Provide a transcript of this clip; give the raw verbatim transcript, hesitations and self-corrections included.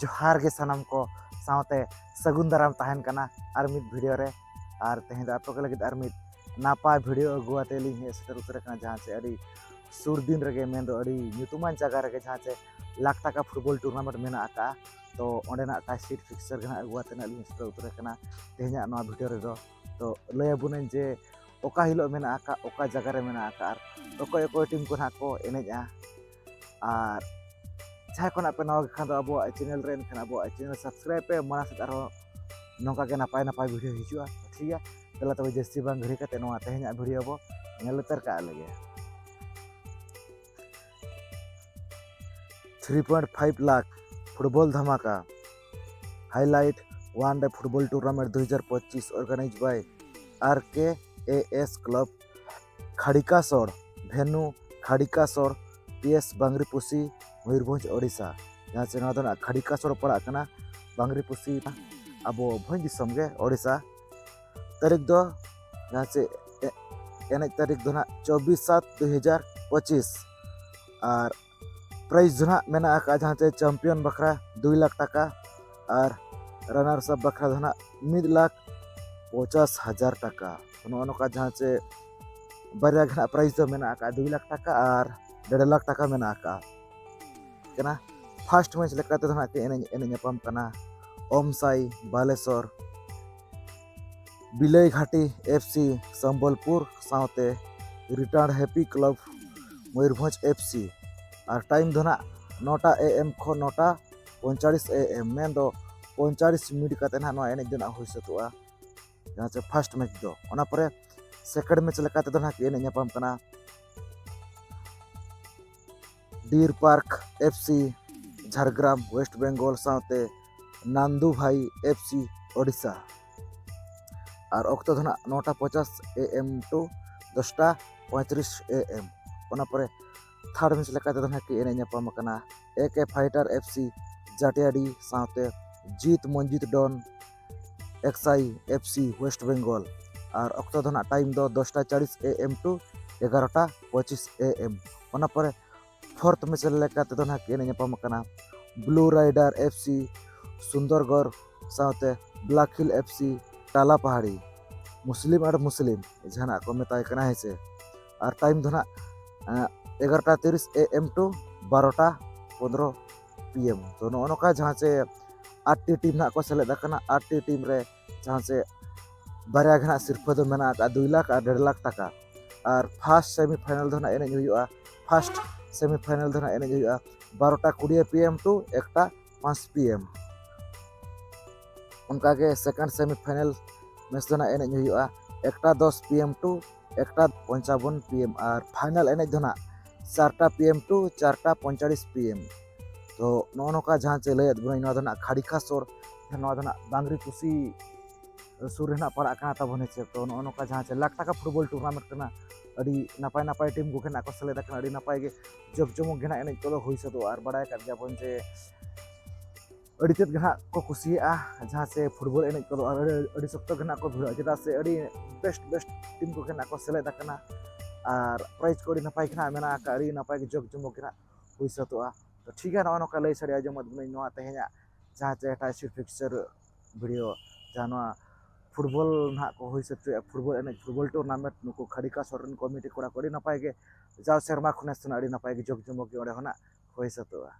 ᱡᱚᱦᱟᱨ ᱜᱮ ᱥᱟᱱᱟᱢ ᱠᱚ, ᱥᱟᱶᱛᱮ ᱥᱟᱹᱜᱩᱱ ᱫᱟᱨᱟᱢ ᱛᱟᱦᱮᱱ ᱠᱟᱱᱟ ᱟᱨ ᱢᱤᱫ ᱵᱷᱤᱰᱤᱭᱳ ᱨᱮ᱾ ᱟᱨ ᱛᱮᱦᱮᱧ ᱫᱚ ᱟᱯᱮ ᱠᱚ ᱞᱟᱹᱜᱤᱫ ᱟᱨ ᱢᱤᱫ ᱱᱟᱯᱟᱭ ᱵᱷᱤᱰᱤᱭᱳ ᱟᱹᱜᱩ ᱟᱛᱮ ᱞᱤᱧ ᱦᱮᱡ ᱥᱮᱴᱮᱨ ᱩᱛᱟᱹᱨ ᱟᱠᱟᱱᱟ, ᱡᱟᱦᱟᱸ ᱪᱮ ᱟᱹᱰᱤ ᱥᱩᱨ ᱫᱤᱱ ᱨᱮᱜᱮ, ᱢᱮᱱᱫᱚ ᱟᱹᱰᱤ ᱧᱩᱛᱩᱢᱟᱱ ᱡᱟᱭᱜᱟ ᱨᱮᱜᱮ, ᱡᱟᱦᱟᱸ ᱪᱮ ᱞᱟᱠᱷ ᱴᱟᱠᱟ ᱯᱷᱩᱴᱵᱚᱞ ᱴᱩᱨᱱᱟᱢᱮᱱᱴ ᱢᱮᱱᱟᱜ ᱟᱠᱟᱫᱼᱟ᱾ ᱛᱚ ᱚᱸᱰᱮᱱᱟᱜ ᱴᱟᱭ ᱥᱤᱴ ᱯᱷᱤᱠᱥᱪᱟᱨ ᱜᱮ ᱱᱟᱦᱟᱜ ᱟᱹᱜᱩ ᱟᱛᱮ ᱱᱟᱜ ᱞᱤᱧ ᱥᱮᱴᱮᱨ ᱩᱛᱟᱹᱨ ᱟᱠᱟᱱᱟ ᱛᱮᱦᱮᱧᱟᱜ ᱱᱚᱣᱟ ᱵᱷᱤᱰᱤᱭᱳ ᱨᱮᱫᱚ᱾ ᱛᱚ ᱞᱟᱹᱭ ᱟᱵᱚᱱᱟᱹᱧ ᱡᱮ ᱚᱠᱟ ᱦᱤᱞᱳᱜ ᱢᱮᱱᱟᱜ ᱟᱠᱟᱫ, ᱚᱠᱟ ᱡᱟᱭᱜᱟ ᱨᱮ ᱢᱮᱱᱟᱜ ᱟᱠᱟᱫ, ᱟᱨ ᱚᱠᱚᱭ ᱚᱠᱚᱭ ᱴᱤᱢ ᱠᱚ ᱱᱟᱦᱟᱜ ᱠᱚ ᱮᱱᱮᱡᱼᱟ᱾ ᱟᱨ ᱡᱟᱦᱟᱸᱭ ᱠᱚ ᱱᱟᱜ ᱯᱮ ᱱᱟᱣᱟ ᱜᱮ ᱠᱷᱟᱱ ᱫᱚ ᱟᱵᱚᱣᱟᱜ ᱪᱮᱱᱮᱞ ᱨᱮ, ᱮᱱᱠᱷᱟᱱ ᱟᱵᱚᱣᱟᱜ ᱪᱮᱱᱮᱞ ᱥᱟᱵᱥᱠᱨᱟᱭᱤᱵ ᱯᱮ, ᱢᱟᱲᱟᱝ ᱥᱮᱫ ᱟᱨᱦᱚᱸ ᱱᱚᱝᱠᱟ ᱜᱮ ᱱᱟᱯᱟᱭ ᱱᱟᱯᱟᱭ ᱵᱷᱤᱰᱤᱭᱳ ᱦᱤᱡᱩᱜᱼᱟ᱾ ᱴᱷᱤᱠ ᱜᱮᱭᱟ, ᱫᱮᱞᱟ ᱛᱚᱵᱮ ᱡᱟᱹᱥᱛᱤ ᱵᱟᱝ ᱜᱷᱟᱹᱲᱤ ᱠᱟᱛᱮ ᱱᱚᱣᱟ ᱛᱮᱦᱮᱧᱟᱜ ᱵᱷᱤᱰᱤᱭᱳ ᱵᱚ ᱧᱮᱞ ᱩᱛᱟᱹᱨ ᱠᱟᱜ ᱞᱮᱜᱮ᱾ Three point five lakh football dhamaka, highlight one day football tournament ᱫᱩ ᱦᱟᱡᱟᱨ ᱯᱚᱸᱪᱤᱥ, organized by R K A S club, ᱠᱷᱟᱲᱤᱠᱟᱥᱚᱲ, venue ᱠᱷᱟᱲᱤᱠᱟᱥᱚᱲ, P S ᱵᱟᱝᱨᱤᱯᱩᱥᱤ, Mayurbhanj, Odisha. ᱡᱟᱦᱟᱸ ᱪᱮ ᱱᱚᱣᱟ ᱫᱚ ᱱᱟᱜ ᱠᱷᱟᱲᱤᱠᱟᱥᱚᱲ ᱯᱟᱲᱟᱜ ᱠᱟᱱᱟ, ᱵᱟᱝᱨᱤᱯᱩᱥᱤ, ᱟᱵᱚ ᱵᱷᱚᱸᱡᱽ ᱫᱤᱥᱚᱢ ᱜᱮ, ᱳᱰᱤᱥᱟ᱾ ᱛᱟᱹᱨᱤᱠᱷ ᱫᱚ, ᱡᱟᱦᱟᱸ ᱪᱮ ᱮ-, ᱮᱱᱮᱡ ᱛᱟᱹᱨᱤᱠᱷ ᱫᱚ ᱱᱟᱜ ᱪᱚᱵᱵᱤᱥ ᱥᱟᱛ ᱫᱩ ᱦᱟᱡᱟᱨ ᱯᱚᱸᱪᱤᱥ᱾ ᱟᱨ prize ᱫᱚ ᱱᱟᱜ ᱢᱮᱱᱟᱜ ᱟᱠᱟᱫᱼᱟ, ᱡᱟᱦᱟᱸ ᱪᱮ champion ᱵᱟᱠᱷᱨᱟ ᱫᱩᱭ ᱞᱟᱠᱷ ᱴᱟᱠᱟ ᱟᱨ runners up ᱵᱟᱠᱷᱨᱟ ᱫᱚ ᱱᱟᱜ ᱢᱤᱫ ᱞᱟᱠᱷ ᱯᱚᱧᱪᱟᱥ ᱦᱟᱡᱟᱨ ᱴᱟᱠᱟ᱾ ᱱᱚᱜᱼᱚ ᱱᱚᱝᱠᱟ ᱡᱟᱦᱟᱸ ᱪᱮ ᱵᱟᱨᱭᱟ ᱜᱮ ᱱᱟᱜ prize ᱫᱚ ᱢᱮᱱᱟᱜ ᱟᱠᱟᱫᱼᱟ, ᱫᱩᱭ ᱞᱟᱠᱷ ᱴᱟᱠᱟ ᱟᱨ ᱰᱮᱲ ᱞᱟᱠᱷ ᱴᱟᱠᱟ ᱢᱮᱱᱟᱜ ᱟᱠᱟᱫᱼᱟ᱾ ᱠᱟᱱᱟ᱾ First match ᱞᱮᱠᱟ ᱛᱮᱫᱚ ᱱᱟᱜ ᱠᱤᱱ ᱮᱱᱮᱡ, ᱮᱱᱮᱡ ᱧᱟᱯᱟᱢ ᱠᱟᱱᱟ ᱚᱢᱥᱟᱭ ᱵᱟᱞᱮᱥᱚᱨ, ᱵᱤᱞᱟᱹᱭ ᱜᱷᱟᱴᱤ F C ᱥᱚᱢᱵᱚᱞᱯᱩᱨ ᱥᱟᱶᱛᱮ Return Happy Club Mayurbhanj F C᱾ ᱟᱨ time ᱫᱚ ᱱᱟᱜ ᱱᱚᱴᱟ A M ᱠᱷᱚᱱ ᱱᱚᱴᱟ ᱯᱚᱸᱭᱛᱟᱞᱤᱥ A M, ᱢᱮᱱᱫᱚ ᱯᱚᱸᱭᱛᱟᱞᱤᱥ ᱢᱤᱱᱤᱴ ᱠᱟᱛᱮ ᱱᱟᱜ ᱱᱚᱣᱟ ᱮᱱᱮᱡ ᱫᱚ ᱱᱟᱜ ᱦᱩᱭ ᱥᱟᱹᱛᱚᱜᱼᱟ᱾ ᱡᱟᱦᱟᱸ ᱪᱮ first match ᱫᱚ᱾ ᱚᱱᱟ ᱯᱚᱨᱮ second match ᱞᱮᱠᱟ ᱛᱮᱫᱚ ᱱᱟᱜ ᱠᱤᱱ ᱮᱱᱮᱡ ᱧᱟᱯᱟᱢ ᱠᱟᱱᱟ deer park F C Jhargram West Bengal ᱥᱟᱶᱛᱮ ᱱᱟᱱᱫᱩ ᱵᱷᱟᱭ F C ᱳᱰᱤᱥᱟ᱾ ᱟᱨ ᱚᱠᱛᱚ ᱫᱚ ᱱᱟᱜ ᱱᱚᱴᱟ ᱯᱚᱧᱪᱟᱥ A M to ᱫᱚᱥᱴᱟ ᱯᱚᱸᱭᱛᱨᱤᱥ A M᱾ ᱚᱱᱟ ᱯᱚᱨᱮ third match ᱞᱮᱠᱟ ᱛᱮᱫᱚ ᱱᱟᱜ ᱠᱤᱱ ᱮᱱᱮᱡ ᱧᱟᱯᱟᱢ ᱟᱠᱟᱱᱟ A K Fighter F C ᱡᱟᱴᱤᱭᱟᱰᱤ ᱥᱟᱶᱛᱮ ᱡᱤᱛ ᱢᱚᱱᱡᱤᱛ ᱰᱚᱱ ᱮᱠᱥᱟᱭ F C West Bengal᱾ ᱟᱨ ᱚᱠᱛᱚ ᱫᱚ ᱱᱟᱜ time ᱫᱚ ᱫᱚᱥᱴᱟ ᱪᱟᱞᱤᱥ A M to ᱮᱜᱟᱨᱚᱴᱟ ᱯᱚᱸᱪᱤᱥ A M᱾ ᱚᱱᱟ ᱯᱚᱨᱮ fourth match ᱞᱮᱠᱟ ᱛᱮᱫᱚ ᱱᱟᱜ ᱠᱤᱱ ᱮᱱᱮᱡ ᱧᱟᱯᱟᱢ ᱟᱠᱟᱱᱟ blue rider F C Sundargarh ᱥᱟᱶᱛᱮ ᱵᱞᱟᱠ ᱦᱤᱞ ᱮᱯᱷ ᱥᱤ ᱴᱟᱞᱟ ᱯᱟᱦᱟᱲᱤ, ᱢᱩᱥᱞᱤᱢ ᱟᱨ ᱢᱩᱥᱞᱤᱢ ᱡᱟᱦᱟᱱᱟᱜ ᱠᱚ ᱢᱮᱛᱟᱭ ᱠᱟᱱᱟ, ᱦᱮᱸ ᱥᱮ᱾ ᱟᱨ ᱴᱟᱭᱤᱢ ᱫᱚ ᱱᱟᱜ ᱮᱜᱟᱨᱚᱴᱟ ᱛᱤᱨᱤᱥ ᱮ ᱮᱢ ᱴᱩ ᱵᱟᱨᱚᱴᱟ ᱯᱚᱱᱨᱚ ᱯᱤ ᱮᱢ᱾ ᱛᱚ ᱱᱚᱜᱼᱚ ᱱᱚᱝᱠᱟ ᱡᱟᱦᱟᱸ ᱪᱮ ᱟᱴᱴᱤ ᱴᱤᱢ ᱱᱟᱜ ᱠᱚ ᱥᱮᱞᱮᱫ ᱟᱠᱟᱱᱟ, ᱟᱴᱴᱤ ᱴᱤᱢ ᱨᱮ ᱡᱟᱦᱟᱸ ᱪᱮ ᱵᱟᱨᱭᱟ ᱜᱮ ᱱᱟᱜ ᱥᱤᱨᱯᱷᱟᱹ ᱫᱚ ᱢᱮᱱᱟᱜ ᱟᱠᱟᱫ, ᱫᱩᱭ ᱞᱟᱠᱷ ᱟᱨ ᱰᱮᱲ ᱞᱟᱠᱷ ᱴᱟᱠᱟ᱾ ᱟᱨ ᱯᱷᱟᱥᱴ ᱥᱮᱢᱤᱯᱷᱟᱭᱱᱟᱞ ᱫᱚ ᱱᱟᱜ ᱮᱱᱮᱡ ᱦᱩᱭᱩᱜᱼᱟ, ᱯᱷᱟᱥᱴ ᱥᱮᱢᱤᱯᱷᱟᱭᱱᱟᱞ ᱫᱚ ᱱᱟᱜ ᱮᱱᱮᱡ ᱦᱩᱭᱩᱜᱼᱟ ᱵᱟᱨᱚᱴᱟ ᱠᱩᱲᱤ ᱯᱤ ᱮᱢ ᱴᱩ ᱮᱠᱴᱟ ᱯᱟᱸᱪ ᱯᱤ ᱮᱢ᱾ ᱚᱱᱠᱟᱜᱮ ᱥᱮᱠᱮᱱᱰ ᱥᱮᱢᱤᱯᱷᱟᱭᱱᱟᱞ ᱢᱮᱪ ᱫᱚ ᱱᱟᱜ ᱮᱱᱮᱡ ᱦᱩᱭᱩᱜᱼᱟ ᱮᱠᱴᱟ ᱫᱚᱥ ᱯᱤ ᱮᱢ ᱴᱩ ᱮᱠᱴᱟ ᱯᱚᱧᱪᱟᱵᱚᱱ ᱯᱤ ᱮᱢ᱾ ᱟᱨ ᱯᱷᱟᱭᱱᱟᱞ ᱮᱱᱮᱡ ᱫᱚ ᱱᱟᱜ ᱪᱟᱨᱴᱟ ᱯᱤ ᱮᱢ ᱴᱩ ᱪᱟᱨᱴᱟ ᱯᱚᱸᱭᱛᱟᱞᱤᱥ ᱯᱤ ᱮᱢ᱾ ᱛᱚ ᱱᱚᱜᱼᱚ ᱱᱚᱝᱠᱟ ᱡᱟᱦᱟᱸ ᱪᱮ ᱞᱟᱹᱭᱟᱫ ᱵᱚᱱᱟᱧ, ᱱᱚᱣᱟ ᱫᱚ ᱱᱟᱜ ᱠᱷᱟᱲᱤᱠᱟ ᱥᱳᱨ, ᱱᱚᱣᱟ ᱫᱚ ᱱᱟᱜ ᱵᱟᱝᱨᱤ ᱠᱩᱥᱤ ᱥᱩᱨ ᱨᱮ ᱱᱟᱜ ᱯᱟᱲᱟᱜ ᱠᱟᱱᱟ ᱛᱟᱵᱚᱱ, ᱦᱮᱸ ᱪᱮ᱾ ᱛᱚ ᱱᱚᱜᱼᱚ ᱱᱚᱝᱠᱟ ᱡᱟᱦᱟᱸ ᱪᱮ ᱞᱟᱠᱷ ᱴᱟᱠᱟ ᱯᱷᱩᱴᱵᱚᱞ ᱴᱩᱨᱱᱟᱢᱮᱱᱴ ᱠᱟᱱᱟ, ᱟᱹᱰᱤ ᱱᱟᱯᱟᱭ ᱱᱟᱯᱟᱭ ᱴᱤᱢ ᱠᱚᱜᱮ ᱱᱟᱜ ᱠᱚ ᱥᱮᱞᱮᱫ ᱟᱠᱟᱱᱟ, ᱟᱹᱰᱤ ᱱᱟᱯᱟᱭ ᱜᱮ ᱡᱚᱠ ᱡᱚᱢᱚᱠ ᱜᱮ ᱱᱟᱜ ᱮᱱᱮᱡ ᱠᱚᱫᱚ ᱦᱩᱭ ᱥᱟᱹᱛᱚᱜᱼᱟ᱾ ᱟᱨ ᱵᱟᱲᱟᱭ ᱟᱠᱟᱫ ᱜᱮᱭᱟᱵᱚᱱ ᱡᱮ ᱟᱹᱰᱤ ᱛᱮᱫ ᱜᱮ ᱱᱟᱜ ᱠᱚ ᱠᱩᱥᱤᱭᱟᱜᱼᱟ ᱡᱟᱦᱟᱸ ᱪᱮ ᱯᱷᱩᱴᱵᱚᱞ ᱮᱱᱮᱡ ᱠᱚᱫᱚ, ᱟᱨ ᱟᱹᱰᱤ, ᱟᱹᱰᱤ ᱥᱚᱠᱛᱚ ᱜᱮ ᱱᱟᱜ ᱠᱚ ᱵᱷᱤᱲᱚᱜᱼᱟ, ᱪᱮᱫᱟᱜ ᱥᱮ ᱟᱹᱰᱤ ᱵᱮᱥᱴ ᱵᱮᱥᱴ ᱴᱤᱢ ᱠᱚᱜᱮ ᱱᱟᱜ ᱠᱚ ᱥᱮᱞᱮᱫ ᱟᱠᱟᱱᱟ᱾ ᱟᱨ ᱯᱨᱟᱭᱤᱡᱽ ᱠᱚ ᱟᱹᱰᱤ ᱱᱟᱯᱟᱭ ᱜᱮ ᱱᱟᱜ ᱢᱮᱱᱟᱜ ᱟᱠᱟᱫ, ᱟᱹᱰᱤ ᱱᱟᱯᱟᱭ ᱜᱮ ᱡᱚᱠ ᱡᱚᱢᱚᱠ ᱜᱮ ᱱᱟᱜ ᱦᱩᱭ ᱥᱟᱹᱛᱚᱜᱼᱟ᱾ ᱛᱚ ᱴᱷᱤᱠ ᱜᱮᱭᱟ, ᱱᱚᱜᱼᱚ ᱱᱚᱝᱠᱟ ᱞᱟᱹᱭ ᱥᱟᱰᱮ ᱟᱸᱡᱚᱢᱟᱫ ᱵᱚᱱᱟᱹᱧ ᱱᱚᱣᱟ ᱛᱮᱦᱮᱧᱟᱜ ᱡᱟᱦᱟᱸ ᱪᱮ ᱮᱴᱟᱜ ᱥᱤᱨ ᱯᱷᱤᱠᱥᱪᱟᱨ ᱵᱷᱤᱰᱤᱭᱳ, ᱡᱟᱦᱟᱸ ᱱᱚᱣᱟ ᱯᱷᱩᱴᱵᱚᱞ ᱱᱟᱦᱟᱜ ᱠᱚ ᱦᱩᱭ ᱥᱟᱹᱛ ᱦᱚᱪᱚᱭᱮᱫᱼᱟ, ᱯᱷᱩᱴᱵᱚᱞ ᱮᱱᱮᱡ, ᱯᱷᱩᱴᱵᱚᱞ ᱴᱩᱨᱱᱟᱢᱮᱱᱴ, ᱱᱩᱠᱩ ᱠᱷᱟᱲᱤᱠᱟ ᱥᱚᱨᱮᱱ ᱠᱚᱢᱤᱴᱤ ᱠᱚᱲᱟ ᱠᱚ ᱟᱹᱰᱤ ᱱᱟᱯᱟᱭ ᱜᱮ ᱡᱟᱣ ᱥᱮᱨᱢᱟ ᱠᱷᱚᱱᱮ ᱥᱮᱱᱚᱜ, ᱟᱹᱰᱤ ᱱᱟᱯᱟᱭ ᱜᱮ ᱡᱚᱠ ᱡᱚᱢᱚᱠ ᱜᱮ ᱚᱸᱰᱮ ᱠᱷᱚᱱᱟᱜ ᱦᱩᱭ ᱥᱟᱹᱛᱚᱜᱼᱟ᱾